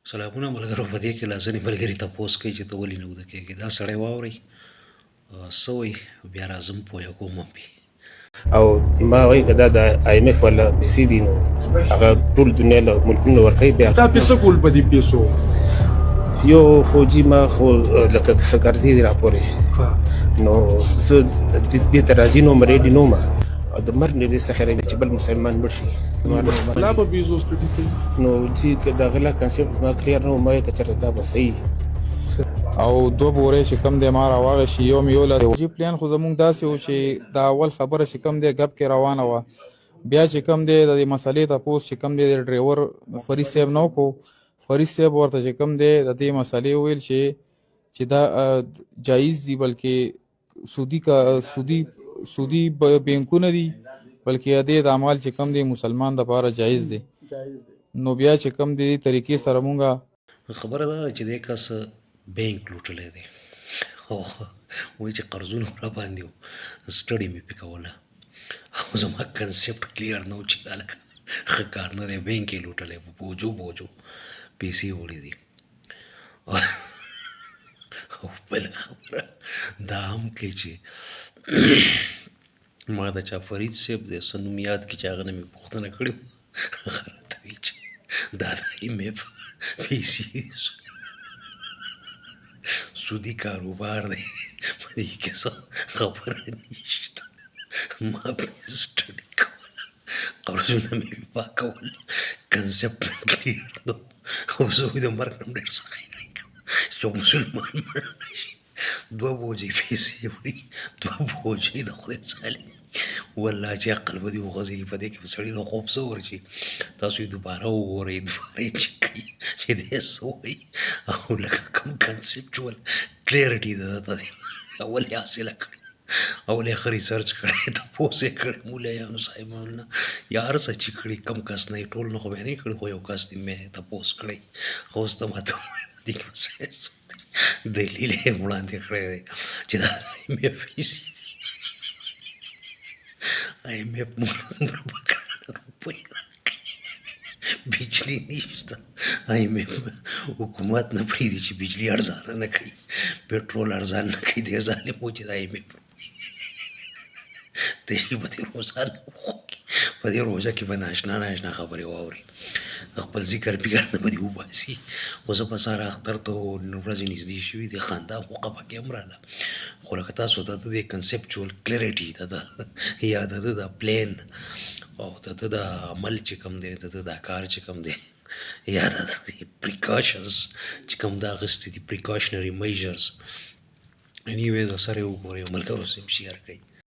سلامونه ملګرو، په دې کې لا ځینې ملګري تپوس کوي چې ته ولې نه اوده کېږې. دا سړی واورئ څه وایي، بیا راځم پوهه کوم هم پرې. او ما وایي که دا د آی ایم ایف والا پیسې دي نو هغه ټول دنیا له ملکونو ورکوي. بیا تا پې څه کول په دې پیسو؟ یو فوجي ما خو لکه څه قرضې دي راپورې، نو زه دې ته راضي نه وم، ریډي نه وم، او د مرګ نه دې څه خیر دی چې بل مسلمان مړ شي. لا به بیزو سټډي کوي. نو چې د غلا کنسپټ ما کلیر نه و، ما که چېرته دا به صحیح. او دوه بورې چې کم دی ما راواغېستې، یو مې یو له جی پلان. خو زمونږ داسې و چې دا اول خبره چې کم دی ګپ کې روانه وه، بیا چې کم دی د دې مسلې تپوس چې کم دی د ډریور فرید صاحب نه وکړو. فرید صاحب ورته چې کم دی د دې مسلې وویل چې دا جایز دي، بلکې سودی کا سودی سودی بینکونه دي، بلکې دې د اعمال چې کم دی مسلمان د پاره جایز دي. نو بیا چې کم دی طریقې سره مونږه خبره دا ده چې دې کس بانک لوټلی دی او وایي چې قرضونه را باندې وو، سټډي مې پې کوله او زما کنسپټ کلیر نه و چې دا لکه ښه کار نه دی. بانک یې لوټلی، په بوجو بوجو پیسې وړي دي. او بله خبره دا هم کوي چې ما د چا فرید صاحب دی، څه نوم یاد کړي، چې هغه نه مې پوښتنه کړې وه، هغه راته وایي چې دا د آی ایم ایف پیسې سودي کاروبار دی، په دې کې څه خبره نشته. ما پرې سټډي کوله، قرضونه مې پاکول، کنسپټ مې کلیر نه و. خو زه د مرګ نه هم ډېر سخیري کوم چې مسلمان مړ نه شي. دوه بوجۍ پیسې وړي، دوه بوجۍ، د خدای ظالم، والله چې عقل به دې وغځېږي. په دې کې به سړي له خوب څه ورشي. تاسو یې دوباره وګورئ، دوباره یې چک کړئ چې دی څه وایي او لکه کوم کنسپچوال کلیرټي ده ته دی اول یې حاصله کړې، اول یې ښه ریسرچ کړی، تپوس یې کړی مولایانو صاحبانو نه یا هر څه چې کړي، کم کس نه یې، ټول نه خو به یې نه کړي، خو یو کس دې مې تپوس کړی. خو اوس ته ماته ووایه په دې کې به څه دلیل یې وړاندې کړی دی چې دا د آی ایم ایف پیسې دي. آی ایم ایف موږ له دومره په کرانه روپۍ راکوي، بجلي نشته، آی ایم ایف حکومت نه پرېږدي چې بجلي ارزانه نه کوي، پټرول ارزان نه کوي. دی ظالم و چې د آی ایم ایف دی په دې روزانه وخوري، په دې روژه کې به ناشنا ناشنا خبرې واوري، د خپل ذکر فکر نه به دې وباسي. خو زه په ساره اختر ته ورځې نږدې شوي دي، خندا خو خفګي هم راله، خو لکه تاسو ته د دې کنسپچوال کلیرټي د ده یا د ده د پلان او د ده د عمل چې کوم دی، د ده دا کار چې کوم دی، یا د ده پریکاشنز چې کوم دا اخیستي دي، پریکاشنري میجرز. انیوی د سره وګورئ، ملګرو سره شیر کړئ.